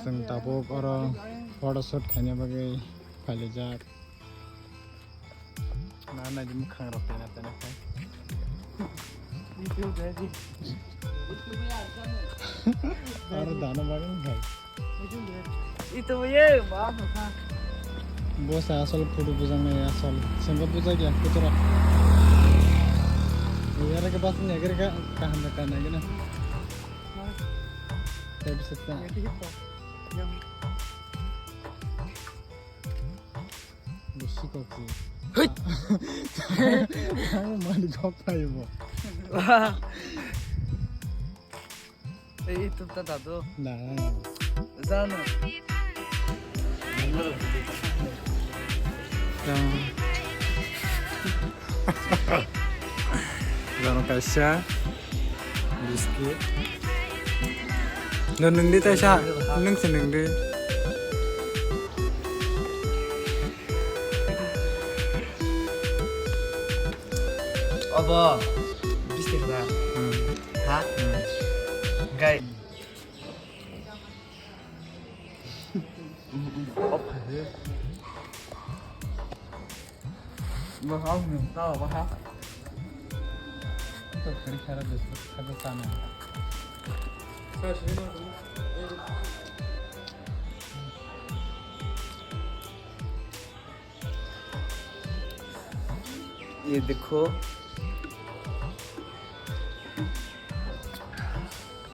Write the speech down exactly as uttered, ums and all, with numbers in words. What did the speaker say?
Chwng tabuk oro photoshoot khaina bagwi phailaijak. Na naidi mwkhang rok tena tena khai. Aro dana bagwi khai. Itu ye ba. Bo sa asol photo bujang nai asol. Sengkhe bujak ya kutura. Yara ke bas ni agre ka kaham ka nai gana. Tei bisa ta. Bisi kok si. Ang mani kok tayo bo. Ei, itu ta dadu. Na. Sana. Yang. Yang kaisa. Biskit. No, nung di taisa. Nung se nung di. Obo. Biskit ba. Hmm. Ha? Hmm. Gai. ये देखो,